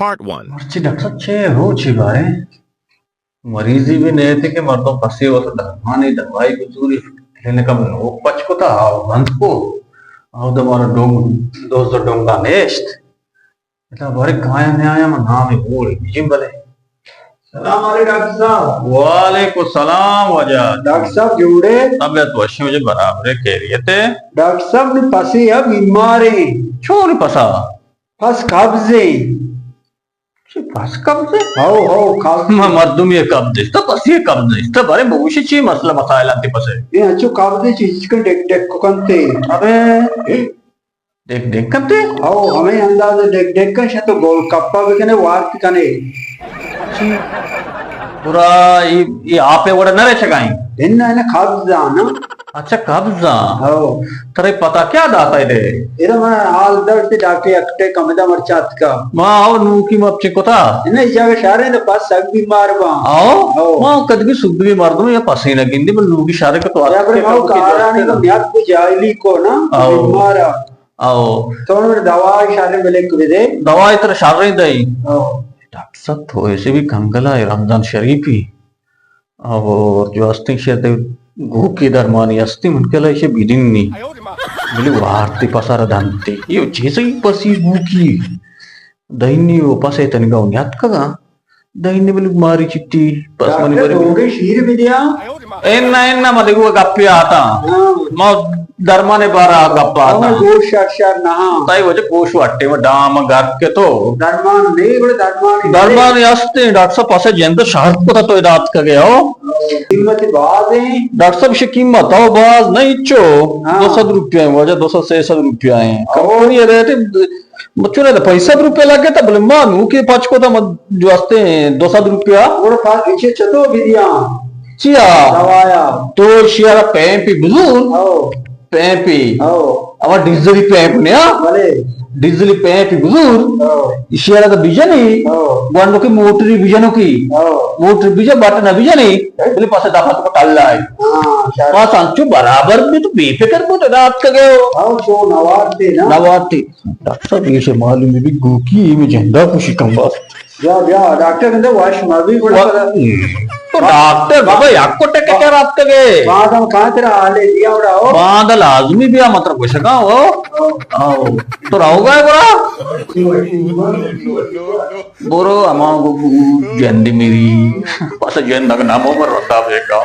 Part one. مرچی ڈاکٹر صاحب چے روچے باریں؟ مریضی بھی نیتے کہ مردم پسے واسطہ درمانی دوائی بزوری، کلینک ہم نوک پچ کتا، آو بند کو، آو دمارا ڈونگ، دوز ڈونگا نیشت۔ ادا بارے کایا نیایا، من نام بوڑ بجیم بلے۔ سلام علیکم ڈاکٹر صاحب۔ وعلیکم السلام واجہ۔ ڈاکٹر صاحب جوڑے؟ طبیعت وشی مجھے برابر ہے، خیریت ہے۔ ڈاکٹر صاحب نے پسے یا بیماریں۔ چون پسا؟ پس قبضیں۔ چی پس قبض؟ ہو، ہو، قبض۔ ما مردمی قبض است، پسی قبض است۔ بارے بگوشی چی مسئلہ مسائل انت پسے؟ اے انچو قبض چی چی کن ڈک ڈک کنتے۔ ابے، ڈک ڈک کنتے؟ ہو، ہمیں انداز ڈک ڈک کن شہ تو گول کپا بکنے، وارت کنے۔ چی؟ برا، ای، ای آپ وڑا نہ رہ چکائیں؟ انہ، انہ قبض آنا۔ اچھا، قبض آں۔ ہو۔ ترے پتہ کیا داتا ہے دے؟ ادا من حال درد تے ڈاکٹر اکٹے کمدا مرچا اتکا۔ ما او نوکی مپچے کتا۔ انہ، اس جگہ شارے نہ پس سک بیمار با۔ آو؟ ہو۔ ما کدی بھی سدھ بھی مردم یا پسے نہ گندی، بل نوکی شارے کو تو یا آتے بر ما کارانی کو نیات کو جاہلی کو نا، آو۔ بیمارا۔ آو۔ تو نے دوائی شارے ملک بدے۔ دوائی تر شارے دے۔ آو۔ ڈاکٹر صاحب تو ایسے بھی کنگلا ہے رمضان شریفی۔ اور جو ہستی شہ تہ گوکی درمانی ہستی من کلا ایشی بیدین نی۔ بلے وارتی پسر دنتی۔ یہ چیز ہی پسی گوکی۔ دینی و پسے تنگا و نیت کگا۔ دینی بلے ماری چٹی۔ پس منی ڈاکٹر بری۔ گوکی شیر بھی دیا۔ اینا، اینا ما دیکھو گپی آتا۔ ہاں۔ ما درمانے بارا گپ آتا۔ ہمے گوش شر شر نہ۔ تئی وجہ گوش وٹے و ڈام گرد کے تو۔ درمان نہیں، بڑے درمان نہیں۔ درمان ہستے، ڈاکٹر صاحب، پسے جند شرط کو تو دات کگے ہو۔ قیمت باز ہیں۔ ڈاکٹر صاحب، شی قیمت ہو باز نہیں چو۔ ہاں۔ دو سد روپیہ ہیں، وجہ دو سد سے سد روپیہ ہیں۔ او۔ کمپنی ریٹ ہے، مچو نے تو پینسد روپیہ لگے تا، بلے ما نو کے پچ کو تا، ما جو ہستے ہیں، دو سد روپیہ۔ اور پاس پیچھے چتو بھی دیا۔ چیا؟ دوایا۔ تو شیارا پیمپی بزور۔ او۔ پیمپی۔ او۔ اما ڈیزلی پیمپ نیا؟ بلے۔ ڈیزلی پیمپی بزور۔ او۔ اشیارا تو بجنی۔ او۔ گوانڈو کی موٹری بجنو کی۔ او۔ موٹری بجن، بٹن بجنی۔ اے؟ بلے پاسے دفعہ تو ٹل آئے۔ ہاں، شاید۔ پاس انچو برابر بھی تو بے فکر کو تو رات کا گئے ہو۔ او، چو نوارتے نا۔ نوارتے۔ ڈاکٹر صاحب، یہ سے معلوم بھی گوکی میں جندا خوشی کم بس۔ بیا، بیا، ڈاکٹر گندے واش مبی گڑا وا-، پدا۔ تو ڈاکٹر بابا، یک کو ٹکے کر آتکگے۔ باند ہم کہاں تیرا حالے دیا اڑا ہو۔ باند لازمی بیا، مطلب گوشگا ہو۔ آؤ۔ تو رہو گا برا؟ برو، اما گو-، گو-، جندی میری۔ پس جند اگر نامو پر رکھا بیگا۔